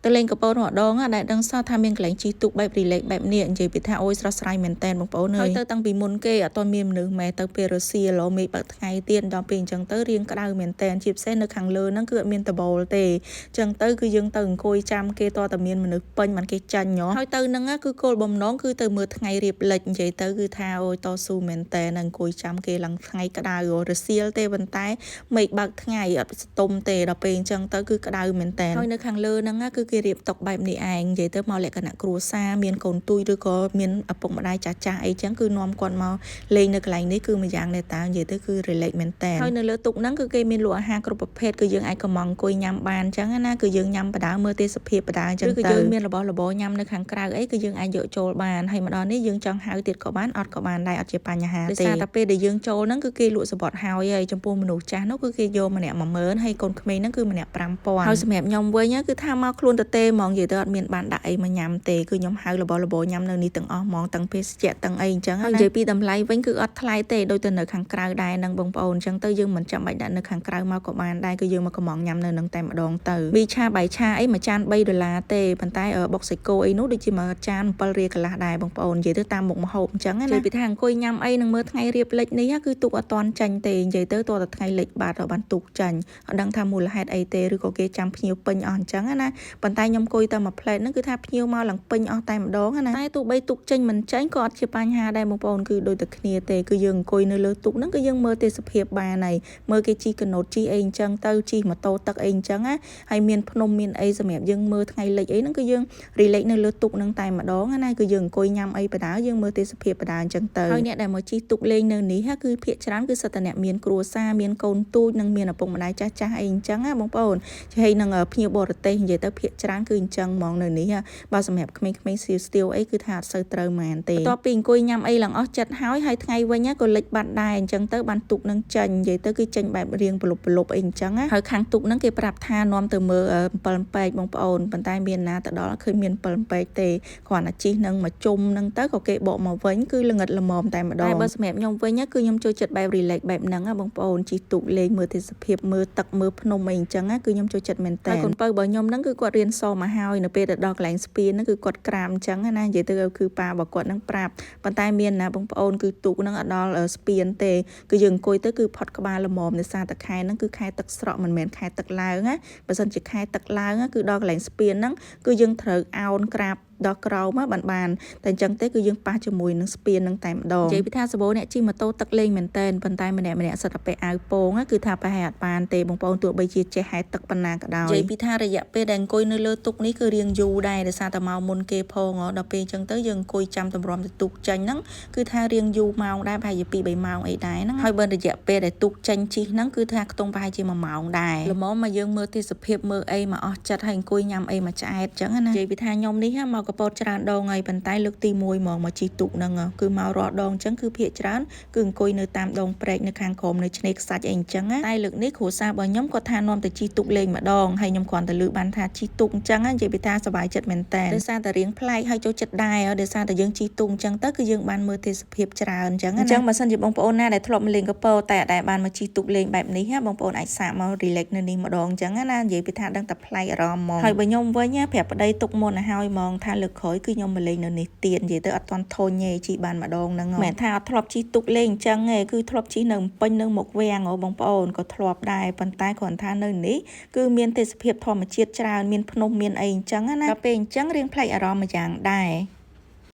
ទៅលេងកពតម្ដងដែលដឹងសោះថាមានកន្លែងជិះទូកបែប relax បែបនេះនិយាយពីថាអូយស្រស់ស្រាយមែនតែនបងប្អូនអើយហើយទៅតាំងពីមុនគេអត់ទាន់មានមនុស្សម៉ែទៅពេលរសៀលមេឃបើកថ្ងៃទៀតដល់ពេលអញ្ចឹងទៅរៀងក្តៅមែនតែនជាពិសេសនៅខាងលើហ្នឹងគឺអត់មានដបូលទេអញ្ចឹងទៅគឺយើងទៅអង្គុយចាំគេតតែមានមនុស្សពេញបានគេចាញ់ហ៎ហើយទៅហ្នឹងគឺគោលបំណងគឺទៅមើលថ្ងៃរៀបលិចនិយាយទៅគឺថាអូយតស៊ូមែនតែនអង្គុយចាំគេឡើងថ្ងៃក្តៅរសៀលទេប៉ុន្តែមេឃបើកថ្ងៃអត់ស្ទុំទេដល់ពេលអញ្ចឹងទៅគឺក្តៅមែនតែនហើយនៅខាងលើហ្នឹងគឺគេរៀបតុបែបនេះឯងនិយាយទៅមកលក្ខណៈគ្រួសារមានកូនទូចឬក៏មានឪពុកម្ដាយចាស់ចាស់អីចឹងគឺនាំគាត់មកលេងនៅកន្លែងនេះគឺមួយយ៉ាងដែរតើនិយាយទៅគឺ relax មែនតែនហើយនៅលើទូកហ្នឹងគឺគេមានលក់អាហារគ្រប់ប្រភេទគឺយើងអាចកំងអង្គុយញ៉ាំបានអញ្ចឹងណាគឺយើងញ៉ាំបដើមើលទេសភាពបដើអញ្ចឹងឬក៏យើងមានរបស់របរញ៉ាំនៅខាងក្រៅអីគឺយើងអាចយកចូលបានហើយម្ដងនេះយើងចង់ហៅទៀតក៏បានអត់ក៏បានដែរអត់ជាបញ្ហាទេដោយសារតែពេលដែលយើងចូលហ្នឹងគឺគេលក់សបត់ហើយហើយចំពោះមនុស្សចាស់នោះគឺគេយកម្នាក់10000ហើយកូនក្មេងហ្នឹងគឺម្នាក់5000ហើយសម្រាប់ខ្ញុំវិញគឺថាមកខ្លួនទៅទេហ្មងនិយាយទៅអត់មានបានដាក់អីមកញ៉ាំទេគឺខ្ញុំហៅរបស់របរញ៉ាំនៅនេះទាំងអស់ហ្មងទាំងភេសជ្ជៈទាំងអីអញ្ចឹងហើយនិយាយពីតម្លៃវិញគឺអត់ថ្លៃទេដូចទៅនៅខាងក្រៅដែរនឹងបងប្អូនអញ្ចឹងទៅយើងមិនចាំបាច់ដាក់នៅខាងក្រៅមកក៏បានដែរគឺយើងមកកំងញ៉ាំនៅនឹងតែម្ដងទៅមីឆាបាយឆាអីមួយចាន3ដុល្លារទេប៉ុន្តែបុកសាច់គោអីនោះដូចជាមួយចាន7រៀលកន្លះដែរបងប្អូននិយាយទៅតាមមុខម្ហូបអញ្ចឹងណានិយាយពីថាអង្គុយញ៉ាំអីនឹងមើលថ្ងៃរៀបលិចនេះគឺទូកអត់តន់ចាញ់ទេនិយាយទៅតតែថ្ងៃលិចបាត់បានទូកចាញ់អត់ដឹងថាមូលហេតុអីទេឬក៏គេចាំភ្ញៀវពេញអស់អញ្ចឹងណាប៉ុន្តែខ្ញុំអង្គុយតែមួយផ្លែតហ្នឹងគឺថាភ្ញៀវមកឡើងពេញអស់តែម្ដងណាតែទោះបីទូកចេញមិនចេញក៏អត់ជាបញ្ហាដែរបងប្អូនគឺដូចតែគ្នាទេគឺយើងអង្គុយនៅលើទូកហ្នឹងគឺយើងមើលទេសភាពបានហើយមើលគេជិះកណូតជិះអីអញ្ចឹងទៅជិះម៉ូតូទឹកអីអញ្ចឹងណាហើយមានភ្នំមានអីសម្រាប់យើងមើលថ្ងៃលិចអីហ្នឹងគឺយើង relax នៅលើទូកហ្នឹងតែម្ដងណាគឺយើងអង្គុយញ៉ាំអីបដាយើងមើលទេសភាពបដាអញ្ចឹងទៅហើយអ្នកដែលមកជិះទូកលេងនៅនេះគឺភាគច្រើនគឺសិតតែអ្នកមានគ្រួសារមានកូនទូចនិងមានឪពុកម្ដាយចាស់ចាស់អីអញ្ចឹងណាបងប្អូនហើយនឹងភ្ញៀវបរទេសនិយាយទៅភាគច្រើនគឺអញ្ចឹងហ្មងនៅនេះបើសម្រាប់ក្មេងៗស្ទៀវស្ទៀវអីគឺថាអត់សូវត្រូវហ្មងទេបន្ទាប់ពីអង្គុយញ៉ាំអីឡើងអស់ចិត្តហើយហើយថ្ងៃវិញក៏លិចបាត់ដែរអញ្ចឹងទៅបានទូកនឹងចេញនិយាយទៅគឺចេញបែបរៀងប្រលប់ប្រលប់អីអញ្ចឹងណាហើយខាងទូកហ្នឹងគេប្រាប់ថានាំទៅមើល7ពេកបងប្អូនប៉ុន្តែមានណាទៅដល់ឃើញមាន7ពេកទេគ្រាន់តែជិះនឹងមកជុំនឹងទៅក៏គេបកមកវិញគឺល្ងិតល្មមតែម្ដងតែបើសម្រាប់ខ្ញុំវិញគឺខ្ញុំចូលចិត្តបែប relax បែបហ្នឹងណាបងប្អូនជិះទូកលេងមើលទេសភាពមើលទឹកមើលភ្នំអីអញ្ចឹងណាគឺខ្ញុំចូលចិត្តមែនតើហើយកូនពៅរបស់ខ្ញុំហ្នឹងគឺគាត់រៀនសមមកហើយនៅពេលទៅដល់កន្លែងស្ពានហ្នឹងគឺគាត់ក្រាមអញ្ចឹងណានិយាយទៅគឺប៉ារបស់គាត់ហ្នឹងប្រាប់ប៉ុន្តែមានណាបងប្អូនគឺទូកហ្នឹងអត់ដល់ស្ពានទេគឺយើងអង្គុយទៅគឺផុតក្បាលល្មមដោយសារតែខែហ្នឹងគឺខែទឹកស្រកមិនមែនខែទឹកឡើងណាបើសិនជាខែទឹកឡើងគឺដល់កន្លែងស្ពានហ្នឹងគឺយើងត្រូវអោនក្រាបដល់ក្រោមបានបានតែអញ្ចឹងទេគឺយើងប៉ះជាមួយនឹងស្ពាននឹងតែម្ដងនិយាយពីថាសបោអ្នកជិះម៉ូតូទឹកលេងមែនតែនប៉ុន្តែម្នាក់ម្នាក់សិតតែពាក់អាវពងគឺថាប្រហែលអត់បានទេបងប្អូនទោះបីជាចេះហែទឹកប៉ុណ្ណាក៏ដោយនិយាយពីថារយៈពេលដែលអង្គុយនៅលើទូកនេះគឺរៀងយូរដែរដោយសារតែមកមុនគេផងដល់ពេលអញ្ចឹងទៅយើងអង្គុយចាំតម្រាំទៅទូកចេញហ្នឹងគឺថារៀងយូរម៉ោងដែរប្រហែលជា2 3ម៉ោងអីដែរហ្នឹងហើយបើរយៈពេលដែលទូកចេញជិះហ្នឹងគឺថាខ្ទង់ប្រហែលជា1ម៉ោងដែរល្មមមកយើងមើលទេសភាពមើលអីមកអស់ចិត្តហើយអង្គុយញ៉ាំអីមកឆ្អែតអញ្ចឹងណានិយាយពីថាខ្ញុំនេះមកកពតច្រើនដងហើយប៉ុន្តែលើកទី1ហ្មងមកជិះទូកហ្នឹងគឺមករដងអញ្ចឹងគឺភាកច្រើនគឺអង្គុយនៅតាមដងព្រែកនៅខាងក្រោមនៅឆ្នេរខ្សាច់អីអញ្ចឹងតែលើកនេះគ្រួសាររបស់ខ្ញុំគាត់ថានាំទៅជិះទូកលេងម្ដងហើយខ្ញុំគ្រាន់តែលើបានថាជិះទូកអញ្ចឹងនិយាយពីថាសប្បាយចិត្តមែនតើដោយសារតែរៀងប្លែកហើយចូលចិត្តដែរដោយសារតែយើងជិះទូកអញ្ចឹងទៅគឺយើងបានមើលទេសភាពច្រើនអញ្ចឹងណាអញ្ចឹងបើសិនជាបងប្អូនណាដែលធ្លាប់មកលេងកពតតែអត់ដែលបានមកជិះទូកលេងបែបនេះបងប្អូនអាចសាកមក relax នៅនេះម្ដងអញ្ចឹងណានិយាយពីថាដឹងតែប្លែកអារម្មណ៍ហ្មងហើយបើខ្ញុំវិញប្រាប់ប្តីទុកមុនឲ្យហើយហ្មងថាលើកក្រោយគឺខ្ញុំមកលេងនៅនេះទៀតនិយាយទៅអត់តន់ធុញទេជិះបានម្ដងហ្នឹងមិនថាអត់ធ្លាប់ជិះទូកលេងអញ្ចឹងទេគឺធ្លាប់ជិះនៅពេញនៅមុខវាំងបងប្អូនក៏ធ្លាប់ដែរប៉ុន្តែគ្រាន់ថានៅនេះគឺមានទេសភាពធម្មជាតិច្រើនមានភ្នំមានអីអញ្ចឹងណាដល់ពេលអញ្ចឹងរៀងប្លែកអារម្មណ៍មួយយ៉ាងដែរ។